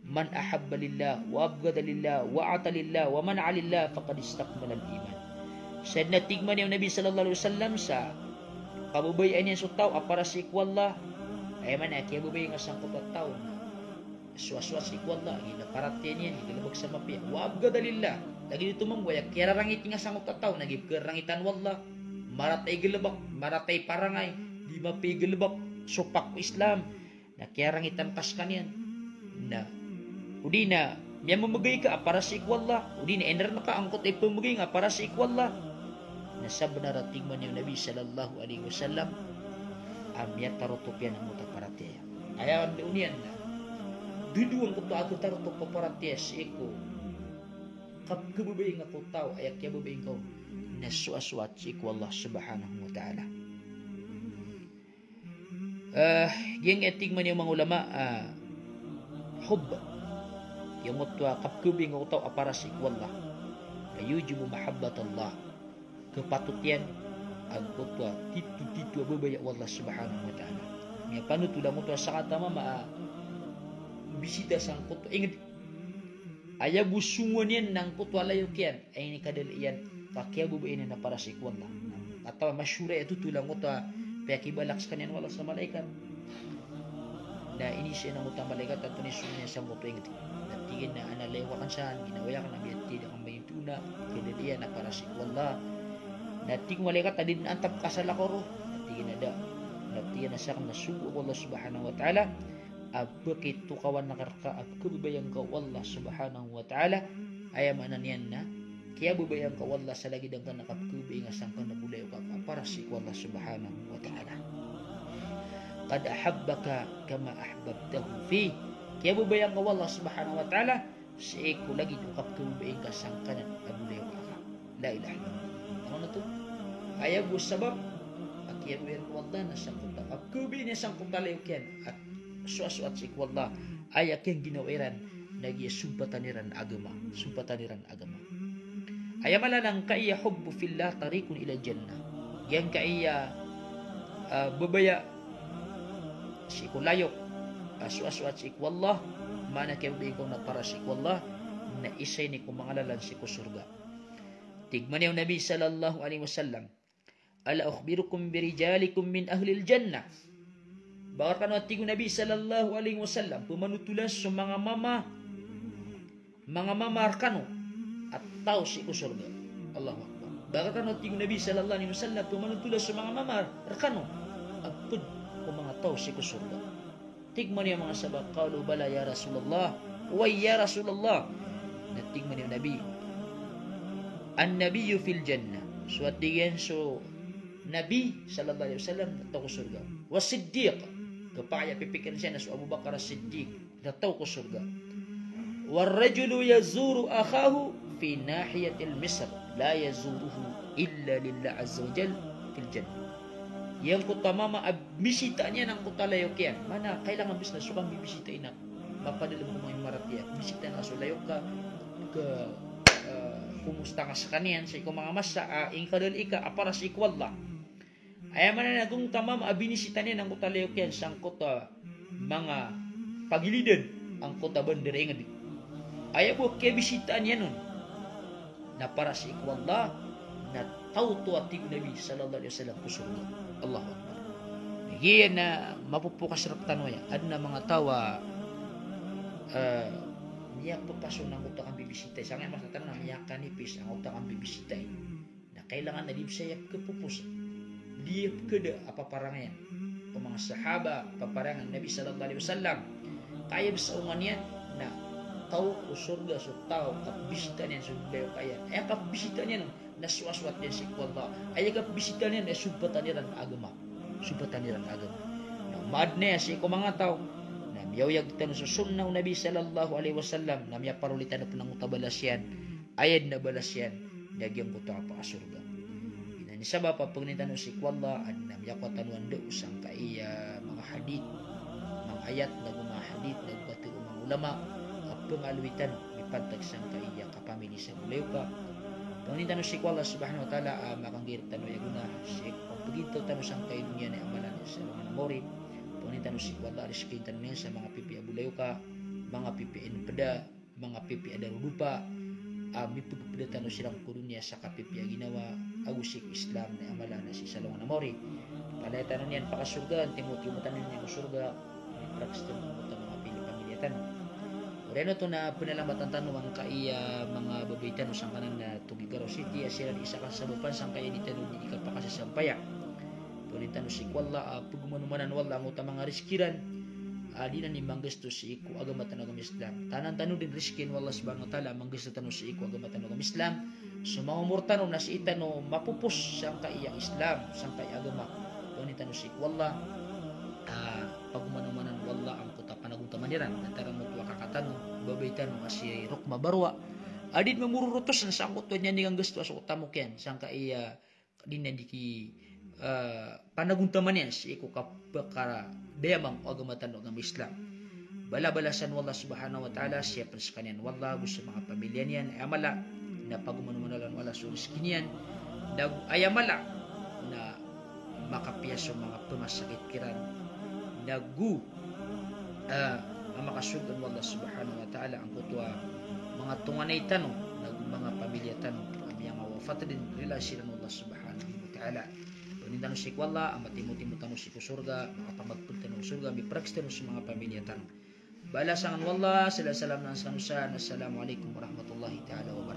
"Man ahabba lillah, wa abghadha lillah, wa a'ta lillah, wa mana'a lillah, faqad istakmalal iman." Sa den a tig mambo o Nabi sallallahu alaihi wasallam sa kababayaan iyan so taw a para sii ko Allah, aya maana a kiyababayai ngka sangkoto a taw na Soasoat sii ko Allah, aya paratiyaya niyan, aya galbk sa mapiya. Wa abghada lillah. Lagid oto mambo, aya kiyararangiti nga sangkoto a taw na di pkharangitan o Allah. Marata i galbk, marata i parangay, di mapiya i galbk, sopak ko Islam. Na kiyarangitan ka skaniyan. Na, odi na, miyamamgay ka a para sii ko Allah. Odi na, inrn ka angkoto a ipamgay nga a para sii ko Allah. Na sabnar a tig mambo o Nabi sallallahu alaihi wasallam a miyatarotop iyan angkoto a paratiyaya. Aya anda on iyan na dowa angkoto a katarotop a paratiyaya sii ko kapkhababayang ka ko taw, aya kiyababayang ka on na soasoat sii ko Allah subhanahu wa ta'ala. Eh, giyangkaya tig mambo o manga ulama, ah, hubb. Giyangkoto a kapkhababayang ka ko taw a para sii ko Allah. Yujibu mahabbatallah. Kapatot iyan angkoto a titotito a babaya o Allah subhanahu wa ta'ala. Miyapanotol angkoto a sakataw a mama a bisita sangkoto a ingd. Aya bo songowan iyan na angkoto a layok iyan, aya inikadal iyan, ka kiyababayaan iyan a para sii ko Allah. Atawa masyhur a totol angkoto a piyakibalak skaniyan o Allah sa malaikat. Na inizaan angkoto a malaikat a antonaa i songowan iyan sangkoto a ingd. Na tig iyan a ana layok akn san, ginawa akn a miyathay akn a maito na, kiyababayaan iyan a para sii ko Allah. Na tig o malaikat a di dn antap ka salakaw roo. Na tig iyan a da. Na tig iyan a sakn na sogo ko Allah subhanahu wa ta'ala a pkitokawan akn rka a pkhababayang ka o Allah subhanahu wa ta'ala. Aya maana niyan na kiyababayang ka o Allah sa lagid angkanan a kapkhababayang ka sangkanan a bo layok aka a para sii ko Allah subhanahu wa ta'ala. Qad ahabbaka kama ahbabtahu fi. Kiyababayang ka o Allah subhanahu wa ta'ala sii ko lagid o kapkhababayang ka sangkanan a bo layok aka. La ilaha illallah. Ano na to? Aya bo sabap a kiyababayang ka o Allah na sangkoto a kapkhababayang iyan sangkoto a layok iyan a soasoat sii ko Allah. Aya kiyangginawai ran na giya sompatan iran a agama. Sompatan iran a agama. Aya mala na angkaya hubbu fillah tariqun ilal jannah. Giyangkaya, ah, babaya sii ko layok a soasoat sii ko Allah, maana kiyababayang ka on a para sii ko Allah, na isa ini ko manga lalan sii ko sorga. Tig mambo o Nabi sallallahu alaihi wasallam, "Ala ukhbirukum birijalikum min ahlil jannah?" Ba akn rkano, a tig o Nabi sallallahu alaihi wasallam, pmanotola so manga mama, manga mama rkano a taw sii ko sorga. Allahu Akbar. Ba akn rkano, a tig o Nabi sallallahu alaihi wasallam, pmanotola so manga mama rkano a pd ko manga taw sii ko sorga. Tig mambo o manga sahabah, qalu bala ya Rasulullah. Oway ya Rasulullah. Na tig mambo o Nabi, an-nabiyyu fil jannah. So, a tig iyan, so Nabi sallallahu alaihi wasallam na taw ko sorga. Was-siddiq. Kapakay a pipikiran siya na so Abu Bakar As-Siddiq na taw ko sorga. War-rajulu yazuru akhahu fi nahiyatil misr la yazuruhu illa lillah azza wa jal fil jannah. Giyangkoto a mama a bisitaan iyan angkoto a layok iyan. Maana, kailangan bs na so kambibisitai na mapadalm ko manga imarat iyan. Bisita ngka so layok ka, ka, eh, kumusta ngka skaniyan sii ko manga masa a inikadal ika a para sii ko Allah. Aya maana na giyangkoto a mama a binisitaan iyan angkoto a layok iyan sangkoto a manga pagilidan angkoto a bandar a ingd. Aya bo kiyabisitaan iyan on na para sii ko Allah, na taw oto, a tig o Nabi sallallahu alaihi wasallam, ko sorga. Allahu Akbar. Giya na mapopokas rktano aya. Adn a manga taw a, eh, miyakpphasong angkoto a kambibisitai. Sangkaya masa tano na miyakanipis angkoto a kambibisitai. Na kailangan a di bs aya pkhapoposa, di pkhada a paparangayan o manga sahaba, paparangayan o Nabi sallallahu alaihi wasallam. Ka aya bs a onga niyan na taw ko sorga so taw a kapbisitaan iyan so layok iyan. Aya kapbisitaan iyan na soasoat iyan sii ko Allah. Aya kapbisitaan iyan na sompatan iran a agama. Sompatan iran a agama. Na maadn aya sii ko manga taw na miyaoyag tano so sunnah o Nabi sallallahu alaihi wasallam, na miyaparoli tano pn angkoto a balas iyan. Aya dn a balas iyan na giyangkoto a pakasorga. Giyanan i sabap a pangnin tano sii ko Allah, adn a miyakowa tano a ndao sangkaya manga hadith, manga ayat, nago manga hadith, nago katharo o manga ulama a pangaloy tano mipantag sangkaya kapamili sa bo layok. Pangnin tano sii ko Allah subhanahu wa ta'ala a makanggay rktano aya gona sii ko pagintawt tano sangkaya doniya na aya mala niyan sa alongan a mawri. Pangnin tano sii ko Allah a rizkiin tano niyan sa manga pipiya a bo layok, manga pipiya a inpda, manga pipiya a darodopa, a mipagpda tano siran ko doniya sa kapipiya a ginawa, ago sii ko Islam na aya mala na sii sa alongan a mawri. Palaya tano niyan pakasorgaan, timotimo tano niyan ko sorga, miprags tano angkoto a manga pamiliya tano. Oriyan oto na pnalamatan tano angkaiya manga babay tano sangkanan a togi Garo City a siran i isa ka sabapan sangkaiya di tano di kapakasasampaya. Pangnin tano sii ko Allah a pagomanomanan o Allah angkoto a manga rizki iran a di iran di manggasto sii ko agama tano a agama Islam. Tanan tano dn rizkian o Allah subhanahu wa ta'ala a manggasto tano sii ko agama tano a agama Islam. So manga omor tano na sii tano mapopos sangkaiya Islam, sangkaiya agama. Pangnin tano sii ko Allah a pagomanomanan o Allah angkoto a panagontaman iran, na tagan oto a kaka tano, babay tano a si Rokma Barwa a di mamororotos sangkoto a niyan di kanggasto a so tamok iyan sangkaiya di niyan di ki, ah, panagontaman iyan sii ko kapakaradayamang o agama tano a agama Islam. Balabalasan o Allah subhanahu wa ta'ala, siyapn skaniyan o Allah ago so manga pamilya niyan. Aya mala na pagomanomanan o Allah so rizki niyan. Na aya mala na makapiya so manga pmasakit kiran. Na go, ah, a makasorga o Allah subhanahu wa ta'ala angkoto a manga tonganay tano, na go manga pamilya tano a miyangawafat dn, rilaan siran o Allah subhanahu wa ta'ala. Pangnin tano sii ko Allah a matimotimo tano sii ko sorga, makapamagpd tano ko sorga, miprags tano so manga pamilya tano. Balasan o Allah, salam-salam na skano san. Assalamu alaikum warahmatullahi ta'ala wabarakatuh.